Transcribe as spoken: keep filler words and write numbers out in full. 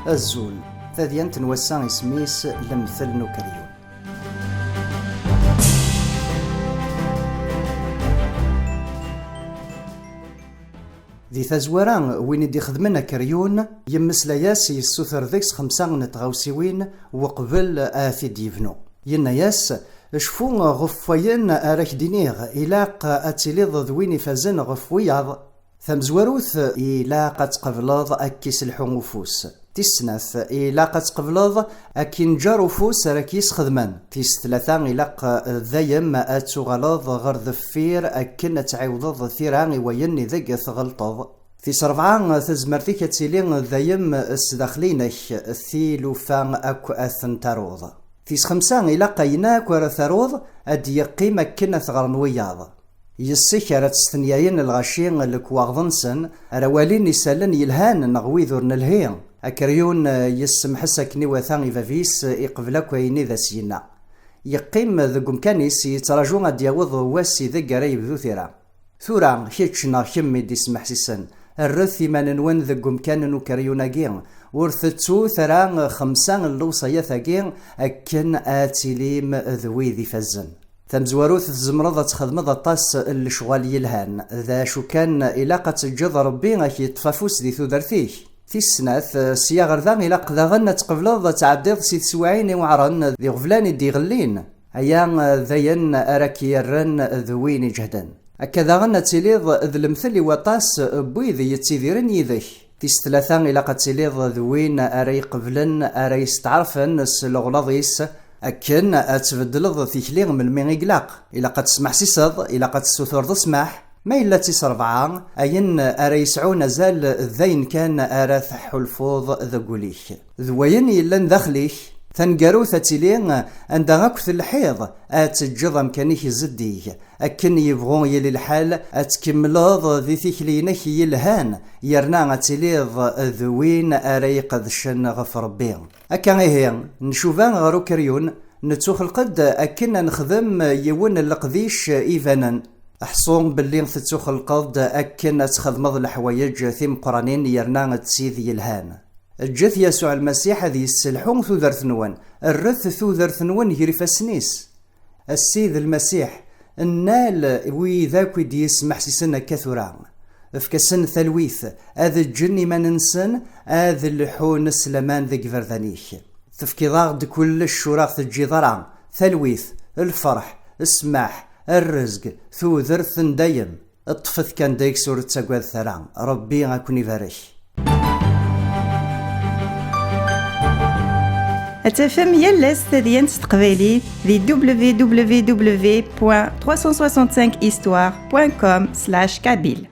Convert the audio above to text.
Azul. Tadyant n wass-a isem-is Lemtel n Ukeryun. Di tazwara, win i d-ixedmen akeryun, yemmeslay-as, yessuter deg-s xemsa n tɣawsiwin uqbel ad t-id-yebnu. Yenna-yas: "Cfu ɣef wayen ara k-d-iniɣ, ilaq ad tiliḍ d win ifazen ɣef wiyaḍ. Tamezwarut, ilaq ad tqebleḍ ad k-iselḥu ufus. Tis snat, ilaq ad tqebleḍ ad k-inǧer ufus ara k-yesxedmen. Tis tlata, ilaq dayem ad tuɣaleḍ ɣer deffir akken ad tɛiwdeḍ tira i wayen ideg tɣelṭeḍ. Tis rebɛa, tazmert-ik ad tili dayem sdaxel-inek, tilufa akk ad ten-taruḍ. Tis xemsa, ilaq ayen akk ara taruḍ ad d-yeqqim akken ad t-ɣren wiyaḍ. Yes-k ara tstenyayen lɣaci lekwaɣeḍ-nsen, ara walin isallen yelhan neɣ wid ur nelhi. Akeryun yessemḥes akken iwata i bab-is, iqbel akk ayen i d as-yenna. Yeqqim deg umkan-is, yettraǧu ad d-yaweḍ wass ideg ara yebdu tira. Tura, kečč neɣ kemm i d-ismeḥsisen, rret iman-nwen deg umkan n ukeryun-agi, ur tettut ara xemsa n lewṣayat-agi akken ad tilim d wid ifazen. Tamezwarut, tzemreḍ ad txedmeḍ aṭas n lecɣal yelhan. D acu kan, ilaq ad teǧǧeḍ Rebbi ad k-yeṭṭef afus di tudert-ik. Tis snat, sya ɣer da, ilaq daɣen ad tqebleḍ ad tɛeddiḍ si teswiɛin iweɛren d iɣeblan i d-iɣellin. Aya d ayen ara k-yerren d win iǧehden. Akka daɣen ad tiliḍ d lemtel i waṭas n wid yettidiren yid-k. Tis tlata, ilaq ad tiliḍ d win ara iqeblen, ara yesteɛṛfen s leɣlaḍ-is, akken ad tbeddleḍ tikli melmi i ilaq. Ilaq ad tesmeḥsiseḍ, ilaq ad tessutureḍ ssmaḥ. Ma yella d tis rebɛa, ayen ara yesɛun azal d ayen kan ara teḥḥulfuḍ deg wul-ik. D wayen yellan daxel-ik. Taneggarut ad tili anda akk telḥiḍ, ad teǧǧeḍ amkan-ik zeddig. Akken yebɣu yili lḥal, ad tkemmleḍ di tikli-inek yelhan, yerna ad tiliḍ d win ara iqedcen ɣef Rebbi. Akka ihi, ncuba ɣer ukeryun, nettuxelq-d akken ad nexdem yiwen n leqdic ibanen. Ḥṣu belli tettuxelqeḍ-d akken ad txedmeḍ leḥwayeǧ timeqqranin yerna d tid yelhan. Ǧǧet Yasuɛ Lmasiḥ ad yesselḥu tudert-nwen. Rret tudert-nwen ger ifassen-is. A Ssid Lmasiḥ, nnal wid akk i d-yesmeḥsisen akka tura. Efk-asen talwit, ad ǧǧen iman-nsen, ad lḥun s laman deg iberdan-ik. Tefkiḍ-aɣ-d kullec ur aɣ-teǧǧiḍ ara. Talwit, lferḥ, ssmaḥ, rrezg, tudert n dayem. Ṭṭfet kan deg-s, ur ttagadet ara. Rebbi ad ken-ibarek. Ad tafem yal ass tadyant s teqbaylit di w w w point trois cent soixante-cinq histoire point com slash kabyle.